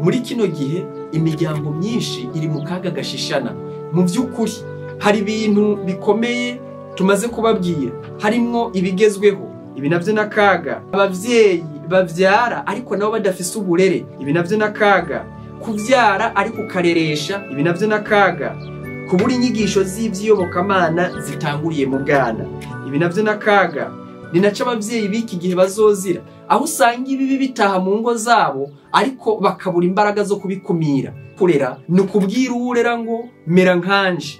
Muri kino gihe imiryango myinshi iri mu kaga gashishana. Mu by'ukuri hari ibintu bikomeye tumaze kubabwira, harimwo ibigezweho, ibi navyo n'akaga. Abavyeyi bavyara ariko nabo badafise uburere, ibi navyo n'akaga. Kuvyara ariko ukareresha, ibi navyo n'akaga. Kubura inyigisho z'ivy'iyobokamana zitanguriye mu bwana, ibi navyo n'akaga. Ni naco abavyeyi b'iki gihe bazozira, aho usanga ibibi bitaha mu ngo zabo ariko bakabura imbaraga zo kubikumira. Kurera ni ukubwira uwurera ngo mera nkanje.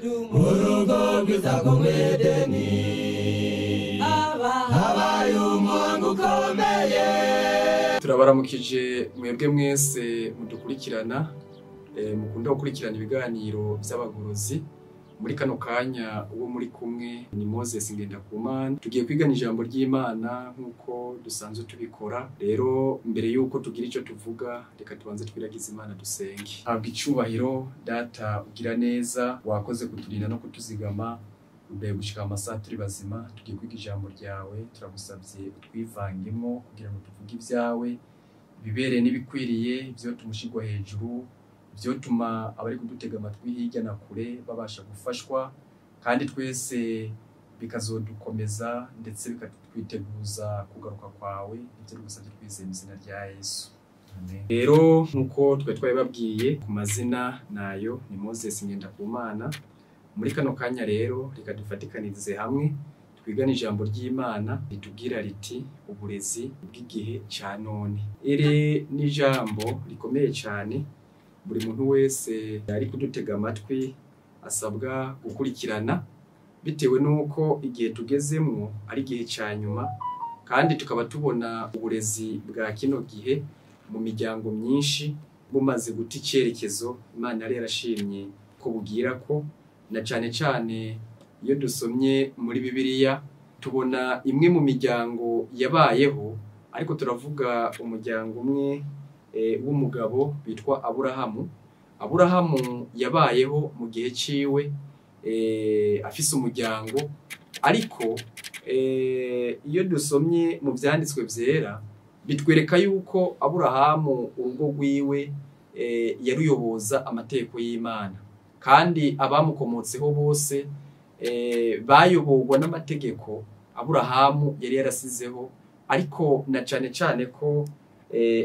Urugo rwiza rwo mw'Edeni habaye umuhango ukomeye. Turabaramukije mwebwe mwese mudukurikirana, mukunda gukurikirana ibiganiro vy'abagorozi. Muri kano kanya uwo muri kumwe ni Moses Ngendakumana. Tugiye kwigana ijambo ry'Imana nk'uko dusanzwe tubikora. Rero mbere yuko tugira ico tuvuga, reka tubanze twiragize Imana dusenge. Habwa icubahiro Data ugira neza, wakoze kuturinda no kutuzigama, udaye gushika amasaha turi bazima. Tugiye kwiga ijambo ryawe, turagusavye utwivangemo kugira ngo tuvuge ivyawe, ibibereye n'ibikwiriye, ivyo tumushigwa hejuru, vyotuma abari kudutega amatwi hirya na kure babasha gufashwa, kandi twese bikazodukomeza ndetse bikatwiteguza kugaruka kwawe. Nivyo tugusavye twizeye mu izina rya Yesu. Amen. Rero nkuko twe twabibabwiye ku mazina nayo ni Moses Ngendakumana. Muri kano kanya rero reka dufatikanirize hamwe twigane ijambo ry'Imana ritubwira riti uburezi bw'igihe ca none. Iri ni ijambo rikomeye cane, buri muntu wese ari kudutega amatwi asabwa gukurikirana, bitewe n'uko igihe tugezemwo ari igihe ca nyuma, kandi tukaba tubona uburezi bwa kino gihe mu miryango myinshi bumaze guta icerekezo Imana yari yarashimye ko bugira ko, na cane cane iyo dusomye muri Bibiliya tubona imwe mu miryango yabayeho, ariko turavuga umuryango umwe w'umugabo bitwa Aburahamu. Aburahamu yabayeho mu gihe ciwe afise umuryango, ariko iyo dusomye mu vyanditswe vyera bitwereka yuko Aburahamu urugo rwiwe yaruyoboza amategeko y'Imana, kandi abamukomotseho bose bayoborwa n'amategeko Aburahamu yari yarasizeho, ariko na cane cane ko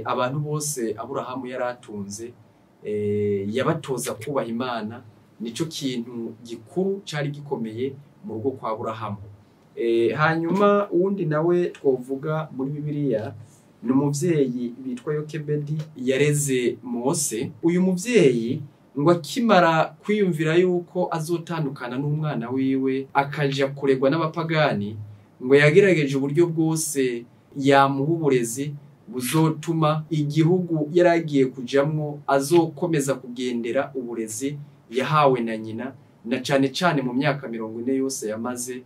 abantu bose Aburahamu yaratunze yabatoza kubaha Imana. Nico kintu gikuru cari gikomeye mu rugo kwa Aburahamu. Hanyuma uwundi nawe twovuga muri Bibiliya ni umuvyeyi bitwa Yokebedi yareze Mose. Uyu muvyeyi ngo akimara kwiyumvira yuko azotandukana n'umwana wiwe akaja kuregwa n'abapagani, ngo yagerageje uburyo bwose yamuha uburezi buzotuma igihugu yaragiye kujamwo azokomeza kugendera uburezi yahawe na nyina, na cane cane mu myaka 40 yose yamaze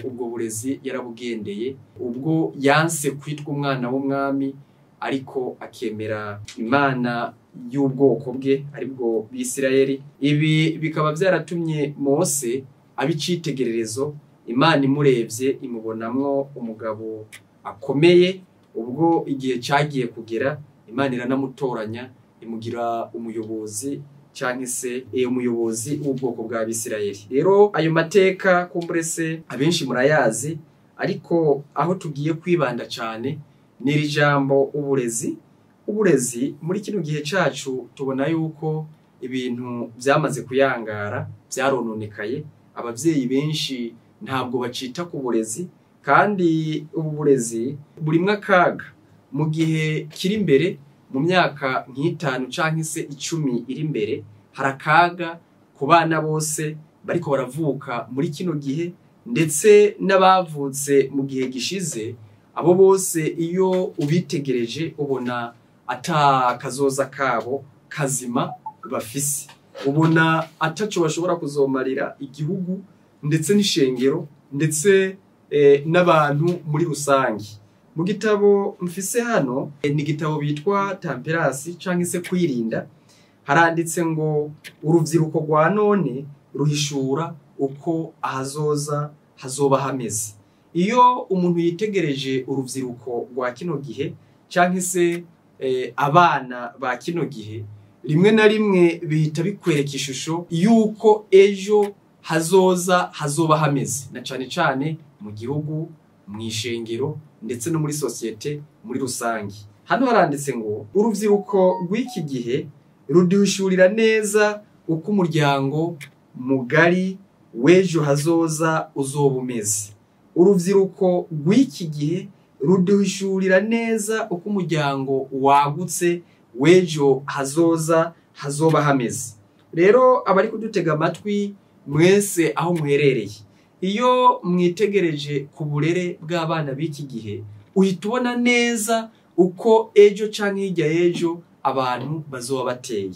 ubwo burezi yarabugendeye, ubwo yanse kwitwa umwana w'umwami ariko akemera Imana y'ubwoko bwe aribwo Bisirayeli. Ibi bikaba vyaratumye Mose abicitegererezo, Imana imurevye imubonamwo umugabo akomeye. Ubwo igihe cagiye kugera Imana iranamutoranya imugira umuyobozi canke se umuyobozi w'ubwoko bwa Bisirayeli. Rero ayo mateka kumburese abenshi murayazi, ariko aho tugiye kwibanda cane ni iri jambo uburezi. Uburezi muri kino gihe cacu tubona yuko ibintu vyamaze kuyangara, vyarononekaye. Abavyeyi benshi ntabwo bacita ku burezi, kandi ubu burezi burimwo akaga. Mu gihe kiri imbere, mu myaka nk'itanu canke se 10 iri imbere, hari akaga ku bana bose bariko baravuka muri kino gihe, ndetse n'abavutse mu gihe gishize. Abo bose iyo ubitegereje ubona ata kazoza kabo kazima bafise, ubona ataco bashobora kuzomarira igihugu ndetse n'ishengero ndetse n'abantu muri rusangi. Mu gitabo mfise hano ni igitabo bitwa Temperance canke se kwirinda, haranditse ngo uruvyiruko rwa none ruhishura uko ahazoza hazoba hameze. Iyo umuntu yitegereje uruvyiruko rwa kino gihe canke se abana ba kino gihe, rimwe na rimwe bihita bikwereka ishusho y'uko ejo hazoza hazoba hameze, na cane cane mu gihugu, mu ishengero, ndetse no muri sosiyete muri rusange. Hano haranditse ngo urubyiruko rw'iki gihe ruduhishurira neza uko umuryango mugari w'ejo hazoza uzoba umeze. Urubyiruko rw'iki gihe ruduhishurira neza uko umuryango wagutse w'ejo hazoza hazoba hameze. Rero abari kudutega amatwi mwese aho muherereye, iyo mwitegereje ku burere bw'abana b'iki gihe, uhita ubona neza uko ejo canke hirya y'ejo abantu bazoba bateye.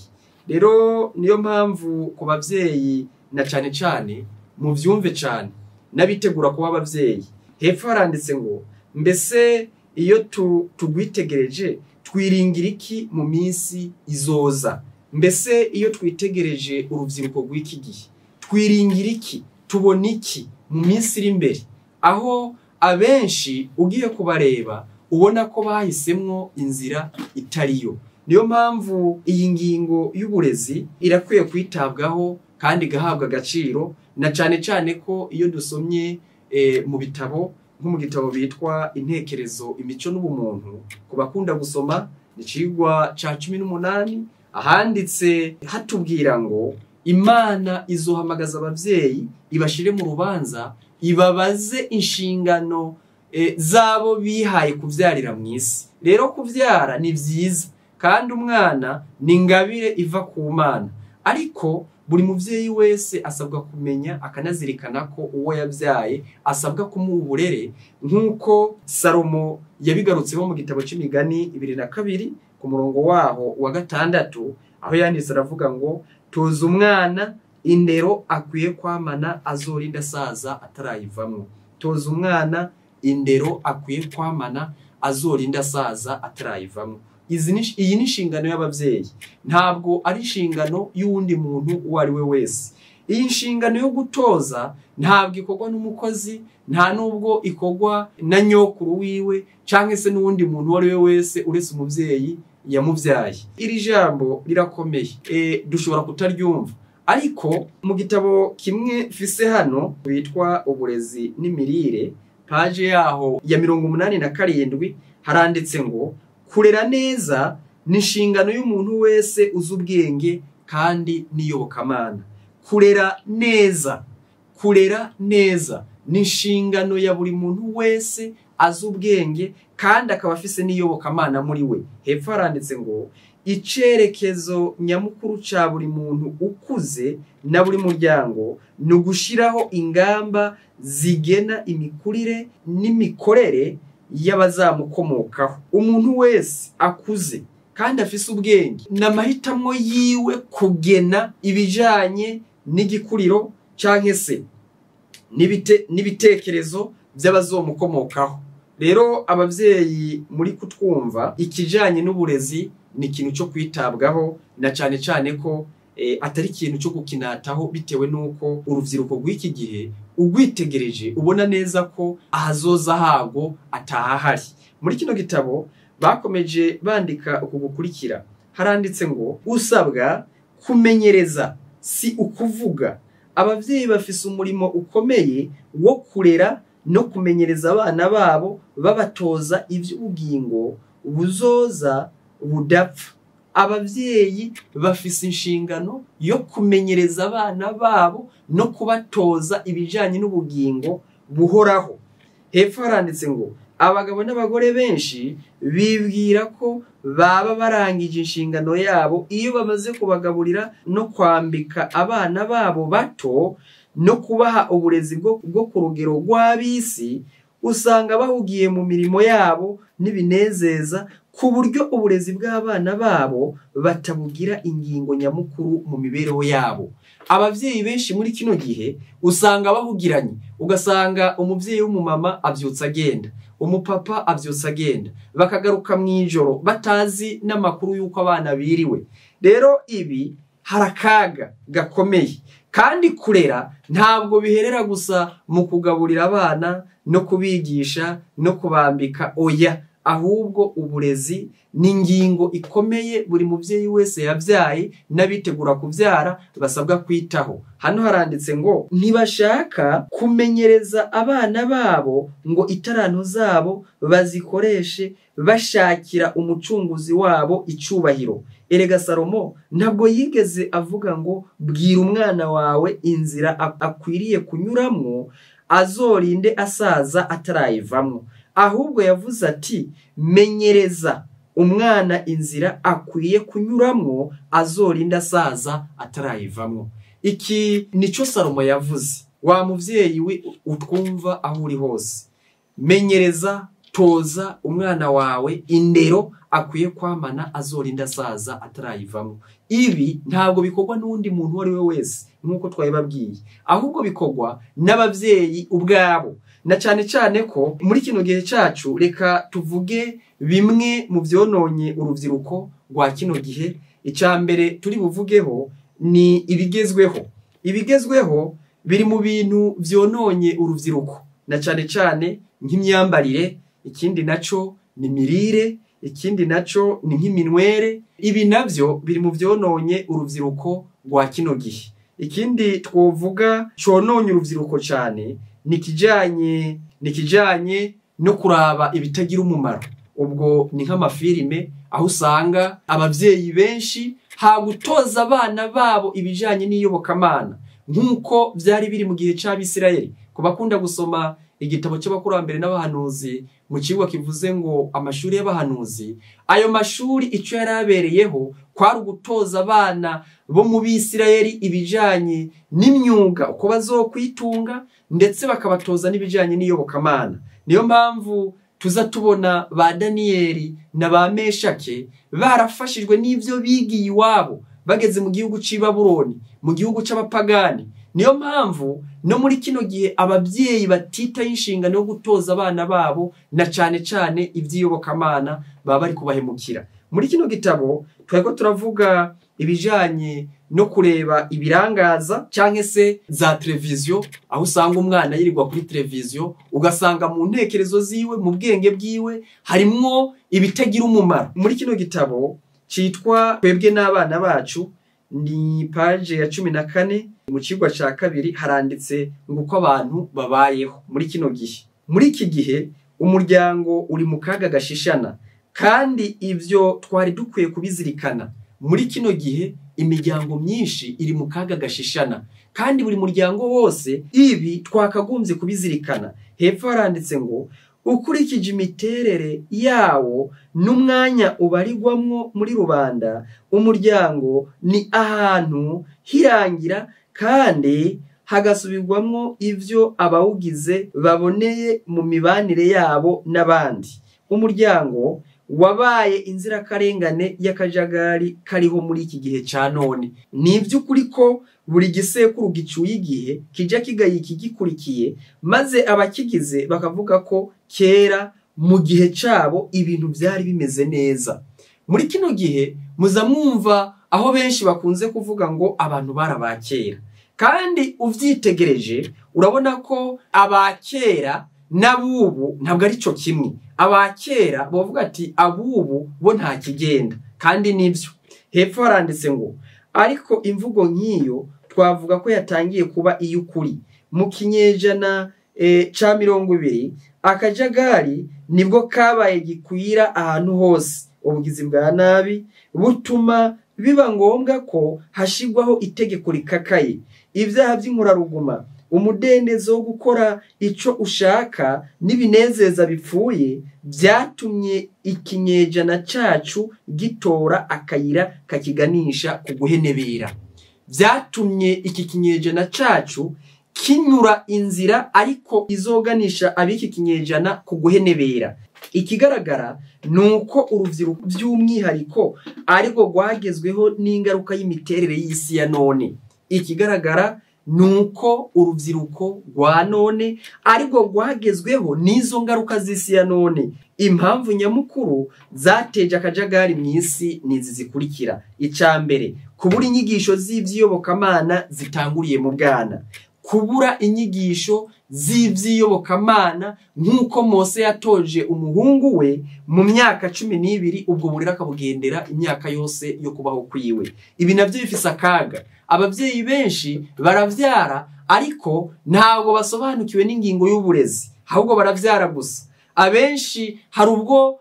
Rero niyo mpamvu ku bavyeyi na cane cane muvyumve cane n'abitegura kuba abavyeyi, hepfo haranditse ngo mbese iyo tugwitegereje twiringira iki mu minsi izoza? Mbese iyo twitegereje urubyiruko rw'iki gihe twiringira iki, tubona iki mu minsi iri imbere? Aho abenshi ugiye kubareba ubona ko bahisemwo inzira itariyo. Niyo mpamvu iyi ngingo y'uburezi irakwiye kwitabwaho kandi igahabwa agaciro, na cane cane ko iyo dusomye mu bitabo, nko mu gitabo bitwa Intekerezo, Imico n'Ubumuntu, ku bakunda gusoma, ni icigwa ca 18, ahanditse hatubwira ngo Imana izohamagaza abavyeyi ibashire mu rubanza, ibabaze inshingano zabo bihaye kuvyarira mw'isi. Rero kuvyara ni vyiza, kandi umwana ni ingabire iva ku Mana, ariko buri muvyeyi wese asabwa kumenya akanazirikana ko uwo yabyaye asabwa kumuha uburere, nk'uko Salomo yabigarutseho mu gitabo c'Imigani 22 ku murongo waho wa 6, aho yanditse aravuga ngo toza umwana indero akwiye kwamana, azorinda asaza atarayivamwo. Toza umwana indero akwiye kwamana, azorinda asaza atarayivamwo. Iyi ni inshingano y'abavyeyi, ntabwo ari inshingano y'uwundi muntu uwo ari we wese. Iyi nshingano yo gutoza ntabwo ikorwa n'umukozi, nta nubwo ikorwa na nyokuru wiwe canke se n'uwundi muntu uwo ari we wese uretse umuvyeyi yamuvyaye. Iri jambo rirakomeye, dushobora kutaryumva, ariko mu gitabo kimwe mfise hano bitwa Uburezi n'Imirire, paje yaho ya 87, haranditse ngo kurera neza ni inshingano y'umuntu wese uzi ubwenge kandi n'iyobokamana. Kurera neza, kurera neza ni inshingano ya buri muntu wese azi ubwenge kandi akaba afise n'iyobokamana muri we. Hepfo haranditse ngo icerekezo nyamukuru ca buri muntu ukuze na buri muryango ni ugushiraho ingamba zigena imikurire n'imikorere y'abazamukomokaho. Umuntu wese akuze kandi afise ubwenge n'amahitamwo yiwe kugena ibijanye n'igikuriro canke se n'ibitekerezo by'abazomukomokaho. Rero abavyeyi muri kutwumva, ikijanye n'uburezi ni ikintu cyo kwitabwaho, na cane cane ko atari ikintu cyo gukinataho, bitewe n'uko urubyiruko rw'iki gihe ugwitegereje ubona neza ko ahazoza hago atahahari. Muri kino gitabo bakomeje bandika uku gukurikira, haranditse ngo usabwa kumenyereza si ukuvuga. Abavyeyi bafise umurimo ukomeye wo kurera no kumenyereza abana babo, babatoza ivy'ubugingo buzoza budapfa. Abavyeyi bafise inshingano yo kumenyereza abana babo no kubatoza ibijanye n'ubugingo buhoraho. Hepfo haranditse ngo abagabo n'abagore benshi bibwira ko baba barangije inshingano yabo iyo bamaze kubagaburira no kwambika abana babo bato no kubaha uburezi bwo ku rugero rw'abisi. Usanga bahugiye mu mirimo yabo n'ibinezeza, ku buryo uburezi bw'abana babo batabugira ingingo nyamukuru mu mibereho yabo. Abavyeyi benshi muri kino gihe usanga bahugiranye, ugasanga umuvyeyi w'umumama avyutsa agenda, umupapa avyutsa agenda, bakagaruka mw'ijoro batazi n'amakuru y'uko abana biriwe. Rero ibi hari akaga gakomeye, kandi kurera ntabwo biherera gusa mu kugaburira abana no kubigisha no kubambika, oya. ahubwo uburezi ni ingingo ikomeye buri mubyeyi wese yabyaye n'abitegura kubyara basabwa kwitaho. Hano haranditse ngo ntibashaka kumenyereza abana babo ngo itaranto zabo bazikoreshe bashakira umucunguzi wabo icubahiro. Erega Salomo ntabwo yigeze avuga ngo bwira umwana wawe inzira akwiriye kunyuramwo azorinde asaza atarayivamwo, ahubwo yavuze ati menyereza umwana inzira akwiye kunyuramwo azorinda asaza atarayivamwo. Iki nico Salomo yavuze. Wa muvyeyi we utwumva aho uri hose, menyereza, toza umwana wawe indero akwiye kwamana azorinda asaza atarayivamwo. Ibi ntabwo bikorwa n'undi muntu uwo ari we wese nk'uko twabibabwiye, ahubwo bikorwa n'abavyeyi ubwabo, na cyane cyane ko muri kino gihe cacu. Reka tuvuge bimwe mu vyononye urubyiruko rwa kino gihe. Icya mbere turi buvugeho ni ibigezweho. Ibigezweho biri mu bintu vyononye urubyiruko, na cyane cyane nk'imyambarire, ikindi naco ni mirire, ikindi naco ni nk'iminwere. Ibi navyo biri mu vyononye urubyiruko rwa kino gihe. Ikindi twovuga cononye urubyiruko cyane ni kijanye no kuraba ibitagira umumaro. Ubwo ni nk'amafilime, aho usanga abavyeyi benshi hagutoza abana babo ibijanye n'iyobokamana nk'uko vyari biri mu gihe c'Abisirayeli. Ku bakunda gusoma igitabo cy'abakurambere n'abahanuzi mu kigo kivuze ngo amashuri y'abahanuzi, ayo mashuri ico yarabereyeho kwari ugutoza abana bo mu Bisirayeli ibijanye n'imyuga, uko bazokwitunga, ndetse bakabatoza n'ibijanye n'iyobokamana. Niyo mpamvu tuza tubona ba Daniyeli na ba Meshake barafashijwe n'ivyo bigiye iwabo bageze mu gihugu c'i Babuloni, mu gihugu c'abapagani. Niyo mpamvu no muri kino gihe ababyeyi batitaye inshingano yo gutoza abana babo na cane cane ivy'iyobokamana baba bari kubahemukira. Muri kino gitabo twariko turavuga ibijanye no kureba ibirangaza canke se za televiziyo, aho usanga umwana yirirwa kuri televiziyo, ugasanga mu ntekerezo ziwe, mu bwenge bwiwe harimwo ibitagira umumaro. Muri kino gitabo citwa Twebwe n'abana bacu, ni page ya 14 mu cigwa ca kabiri, haranditse ngo uko abantu babayeho muri kino gihe. Muri iki gihe umuryango uri mu kaga gashishana, kandi ivyo twari dukwiye kubizirikana. Muri kino gihe imiryango myinshi iri mu kaga gashishana, kandi buri muryango wose ibi twakagombye kubizirikana. Hepfo haranditse ngo ukurikije imiterere yawo n'umwanya ubarirwamwo muri rubanda, umuryango ni ahantu hirangira kandi hagasubirwamwo ivyo abawugize baboneye mu mibanire yabo n'abandi. Umuryango wabaye inzirakarengane y'akajagari kariho muri iki gihe ca none. Ni ivy'ukuri ko buri gisekuru gicuye igihe kija kigaye ikigikurikiye, maze abakigize bakavuga ko kera mu gihe cabo ibintu vyari bimeze neza. Muri kino gihe muza mwumva aho benshi bakunze kuvuga ngo abantu barabakera, kandi uvyitegereje urabona ko abakera n'abubu ntabwo ari cyo kimwe. Abakera bavuga ati abubu bo nta kigenda, kandi nivyo. Hepfo haranditse ngo ariko imvugo nk'iyo twavuga ko yatangiye kuba iy'ukuri mu kinyejana ca 20. Akajagari nibwo kabaye gikwira ahantu hose. Ubugizi bwa nabi butuma biba ngombwa ko hashigwaho itegeko rikakaye. Ibyaha by'inkoraruguma, umudendezo wo gukora ico ushaka n'ibinezeza bipfuye byatumye ikinyejana cacu gitora akayira kakiganisha ku guhenebera. Byatumye iki kinyejana cacu kinyura inzira ariko izoganisha abiki kinyejana ku guhenebera. Ikigaragara nuko urubyiruko by'umwihariko ariko rwagezweho n'ingaruka y'imiterere y'isi ya none. Ikigaragara nuko urubyiruko rwa none ariko rwagezweho n'izo ngaruka z'isi ya none. Impamvu nyamukuru zateje akajagari mu isi nizi zikurikira. Icya mbere, kubura inyigisho z'ivy'iyobokamana zitanguriye mu bwana. Kubura inyigisho z'ivy'iyobokamana nk'uko Mose yatoje umuhungu we mu myaka 12, ubwo burere akabugendera imyaka yose yo kubaho kwiwe. Ibi navyo bifise akaga. Abavyeyi benshi baravyara ariko ntabwo basobanukiwe n'ingingo y'uburezi, ahubwo baravyara gusa. Abenshi hari ubwo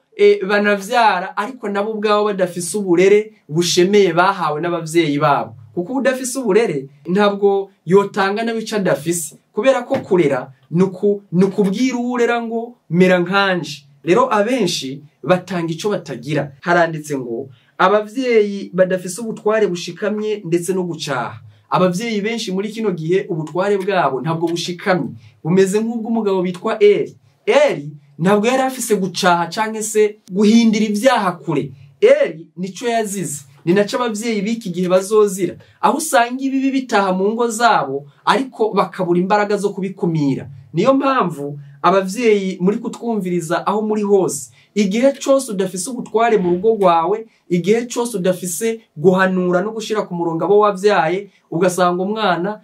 banavyara ariko nabo ubwabo badafise uburere bushemeye bahawe n'abavyeyi babo, kuko udafise uburere ntabwo yotanga n'abica adafise, kubera ko kurera nukubwira uwurera ngo mera nkanje. Rero abenshi batanga ico batagira. Haranditse ngo abavyeyi badafise ubutware bushikamye ndetse no gucaha. Abavyeyi benshi muri kino gihe ubutware bwabo ntabwo bushikamye, bumeze nk'ubw'umugabo bitwa Eli. Eli ntabwo yari afise gucaha canke se guhindira ivyaha kure. Eli nico yazize, ni naco abavyeyi b'iki gihe bazozira, aho usanga ibibi bitaha mu ngo zabo ariko bakabura imbaraga zo kubikumira. Niyo mpamvu abavyeyi muri kutwumviriza aho muri hose, igihe cose udafise ubutware mu rugo rwawe, igihe cose udafise guhanura no gushira ku murongo abo wavyaye, ugasanga umwana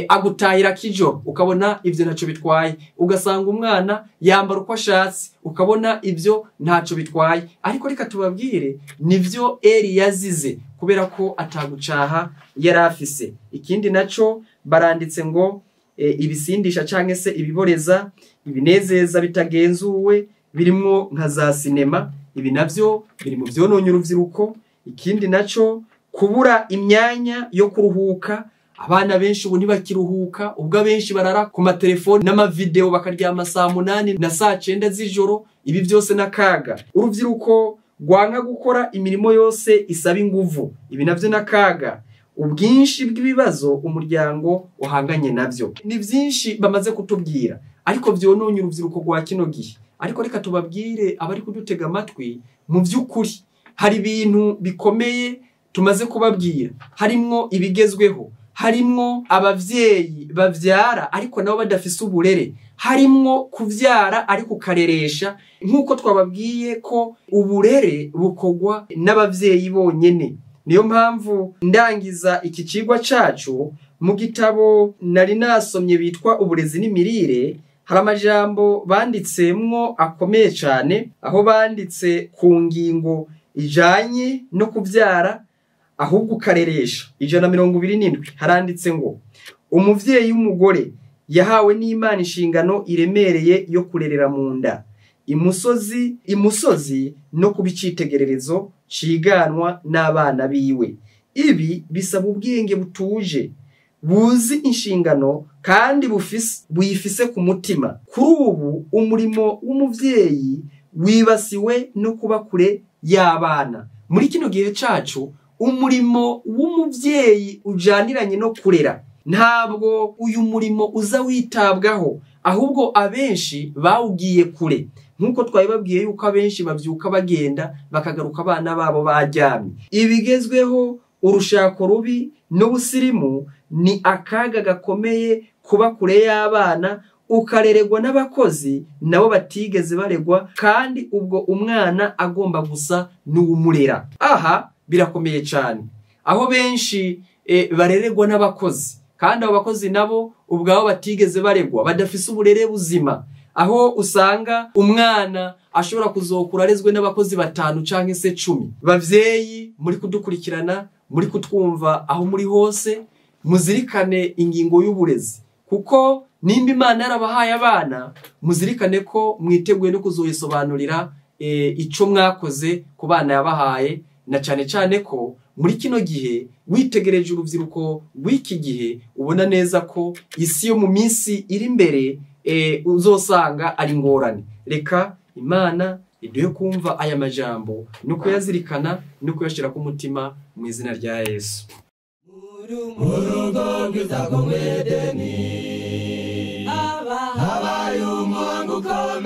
agutahira kijoro ukabona ivyo ntaco bitwaye, ugasanga umwana yambara uko ashatse ukabona ivyo ntaco bitwaye. Ariko reka tubabwire nivyo Eli yazize kubera ko atagucaha yari afise. Ikindi naco baranditse ngo ibisindisha canke se ibiboreza, ibinezeza bitagenzuwe birimwo nka za sinema, ibi navyo biri mu vyononye uruvyiruko. Ikindi naco kubura imyanya yo kuruhuka. Abana benshi ubu ntibakiruhuka, ubwo abenshi barara ku matelefoni n'amavideo bakaryama saa 8 na saa 9 z'ijoro. Ibi byose n'akaga. Uruvyiruko rwanka gukora imirimo yose isaba inguvu, ibi navyo n'akaga. Ubwinshi bw'ibibazo umuryango uhanganye navyo ni byinshi bamaze kutubwira, ariko vyononye uruvyiruko rwa kino gihe. Ariko reka tubabwire abari kudutega amatwi, mu vy'ukuri hari ibintu bikomeye tumaze kubabwira, harimwo ibigezweho, harimwo abavyeyi bavyara ariko nabo badafise uburere, harimwo kuvyara ariko ukareresha, nk'uko twababwiye ko uburere bukogwa n'abavyeyi bonyene. Niyo mpamvu ndangiza iki cigwa cacu mu gitabo nari nasomye bitwa Uburezi n'imirire, hari amajambo banditsemwo akomeye cane, aho banditse ku ngingo ijanye no kuvyara ahubwo ukareresha. 127 haranditse ngo umuvyeyi w'umugore yahawe n'Imana inshingano iremereye yo kurerera mu nda imusozi no kuba icitegererezo ciganwa n'abana biwe. Ibi bisaba ubwenge butuje, buzi inshingano kandi buyifise ku mutima. Kuri ubu umurimo w'umuvyeyi wibasiwe no kuba kure y'abana. Muri kino gihe cacu umurimo w'umuvyeyi ujaniranye no kurera, ntabwo uyu murimo uza witabwaho, ahubwo abenshi bawugiye kure. Nkuko twabibabwiye yuko abenshi bavyuka bagenda bakagaruka abana babo baryamye. Ibigezweho, urushako rubi n'ubusirimu ni akaga gakomeye kuba kure y'abana, ukareregwa n'abakozi nabo batigeze baregwa, kandi ubwo umwana agomba gusa n'uwumurera. Aha birakomeye cyane, aho benshi bareregwa n'abakozi, kandi abo bakozi nabo ubwabo batigeze baregwa, badafise uburere buzima, aho usanga umwana ashobora kuzokura arezwe n'abakozi 5 canke se 10. Bavyeyi muri kudukurikirana, muri kutwumva aho muri hose, muzirikane ingingo y'uburezi, kuko nimba Imana yarabahaye abana, muzirikane ko mwiteguye no kuzoyisobanurira ico mwakoze ku bana yabahaye, na cane cane ko muri kino gihe witegereje uruvyiruko rw'iki gihe, ubona neza ko isi yo mu minsi iri imbere uzosanga ari ngorane. Reka Imana iduhe kumva aya majambo no kuyazirikana no kuyashira ku mutima mu izina rya Yesu. Urugo rwiza rwo mw'Edeni, habaye umuhango ukomeye.